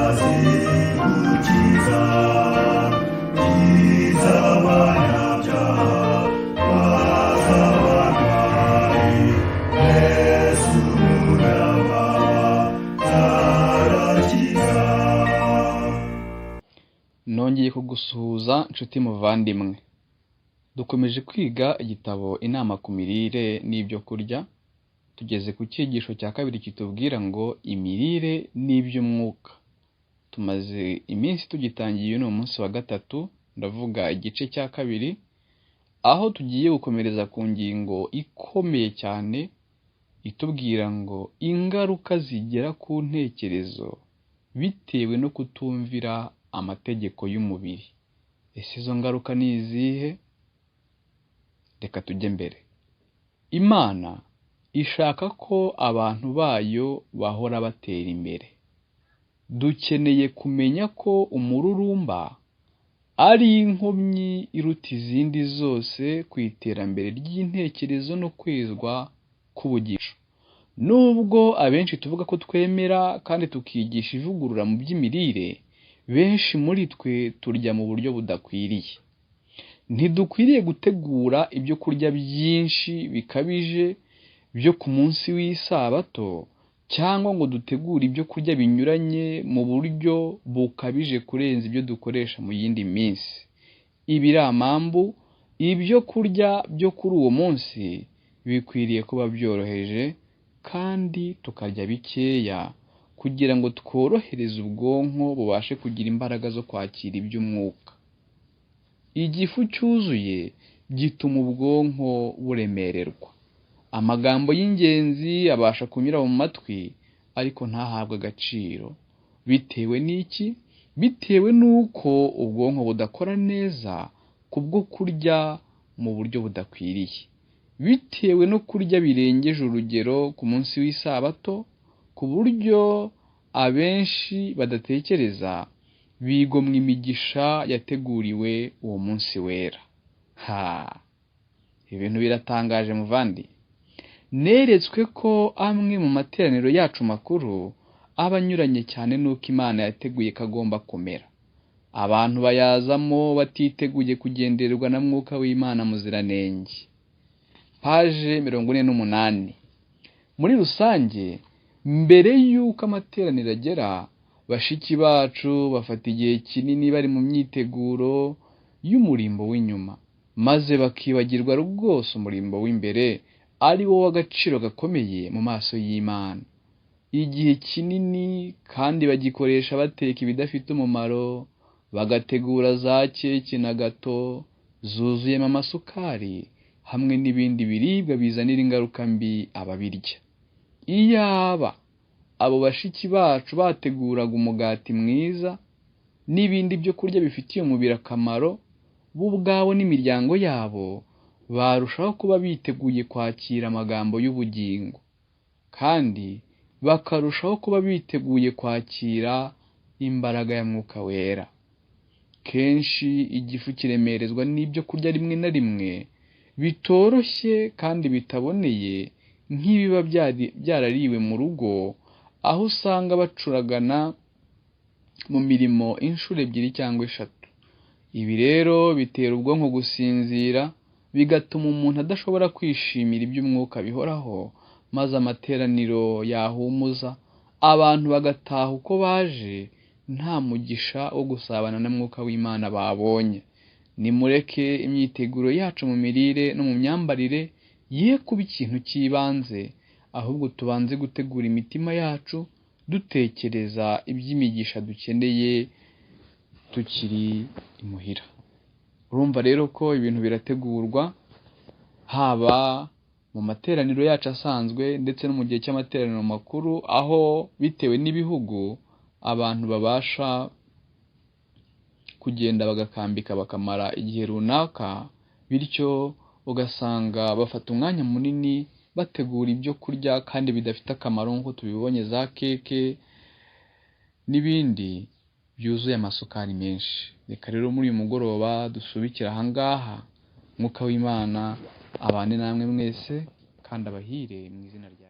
Azi gukiza, kiza abanyabyaha, rwaza abarwayi. Yesu umunyambabazi arakiza. Nongeye kugusuhuza, nshuti muvandimwe. Dukomeje kwiga igitabo Inama ku mirire n'ibyo kurya. Tugeze ku cyigisho cya kabiri kitubwira ngo imirire n'iby'umwuka. Tumaze iminsi tugitangiye, uyu ni umunsi wa gatatu, ndavuga igice cya kabiri, aho tugiye gukomereza ku ngingo ikomeye cyane itubwira ngo ingaruka zigera ku ntekerezo bitewe no kutumvira amategeko y'umubiri. Ese izo ngaruka ni izihe? Reka tujye mbere. Imana ishaka ko abantu bayo bahora batera imbere. Dukeneye kumenya ko umururumba ari inkomyi iruta izindi zose ku iterambere ry'intekerezo no kwezwa k'ubugingo. Nubwo abenshi tuvuga ko twemera kandi tukigisha ivugurura mu by'imirire, benshi muri twe turya mu buryo budakwiriye. Ntidukwiriye gutegura ibyo kurya byinshi bikabije byo ku munsi w'Isabato, cyangwa ngo dutegure ibyo kurya binyuranye mu buryo bukabije kurenza ibyo dukoresha mu yindi minsi. Ibiramambu, ibyo kurya byo kuri uwo munsi bikwiriye kuba byoroheje kandi tukarya bikeya kugira ngo tworohereze ubwonko bubashe kugira imbaraga zo kwakira iby'umwuka. Igifu cyuzuye gituma ubwonko buremererwa. Amagambo y'ingenzi abasha kunyura mu matwi ariko ntahabwe agaciro. Bitewe n'iki? Bitewe n'uko ubwonko budakora neza kubwo kurya mu buryo budakwiriye. Bitewe no kurya birengeje urugero ku munsi w'Isabato, ku buryo abenshi badatekereza, bigomwa imigisha yateguriwe uwo munsi wera. Ha! Ibintu biratangaje, muvandi. Neretswe ko amwe mu materaniro yacu makuru aba anyuranye cyane n'uko Imana yateguye ko agomba kumera. Abantu bayazamo batiteguye kugendererwa na Mwuka w'Imana muziranenge. Paje 48. Muri rusange, mbere y'uko amateraniro agera, bashiki bacu bafata igihe kinini bari mu myiteguro y'umurimbo w'inyuma, maze bakibagirwa rwose umurimbo w'imbere, ari wo w'agaciro gakomeye mu maso y'Imana. Igihe kinini kandi bagikoresha bateka ibidafite umumaro, bagategura za keke na gato zuzuyemo amasukari hamwe n'ibindi biribwa bizanira ingaruka mbi ababirya. Iyaba abo bashiki bacu bateguraga umugati mwiza n'ibindi byo kurya bifitiye umubiri akamaro, bo ubwabo n'imiryango yabo barushaho kuba biteguye kwakira amagambo y'ubugingo, kandi bakarushaho kuba biteguye kwakira imbaraga ya Mwuka Wera. Kenshi igifu kiremerezwa n'ibyo kurya rimwe na rimwe bitoroshye kandi bitaboneye, nk'ibiba byarariwe mu rugo, aho usanga bacuragana mu mirimo inshuro ebyiri cyangwa eshatu. Ibi rero bitera ubwonko gusinzira, bigatuma umuntu adashobora kwishimira iby'umwuka bihoraho, maze amateraniro yahumuza, abantu bagataha uko baje, nta mugisha wo gusabana na Mwuka w'Imana babonye. Nimureke imyiteguro yacu mu mirire no mu myambarire ye kuba ikintu cy'ibanze, ahubwo tubanze gutegura imitima yacu dutekereza iby'imigisha dukeneye tukiri imuhira. Urumva rero ko ibintu birategurwa, haba mu materaniro yacu asanzwe ndetse no mu gihe cy'amateraniro makuru, aho bitewe n'ibihugu abantu babasha kugenda bagakambika bakamara igihe runaka, bityo ugasanga bafata umwanya munini bategura ibyo kurya kandi bidafite akamaro, nk'uko tubibonye za keke n'ibindi byuzuye amasukari menshi. Reka rero muri uyu mugoroba dusubikire aha ngaha. Mwuka w'Imana abane namwe mwese kandi abahire mu izina rya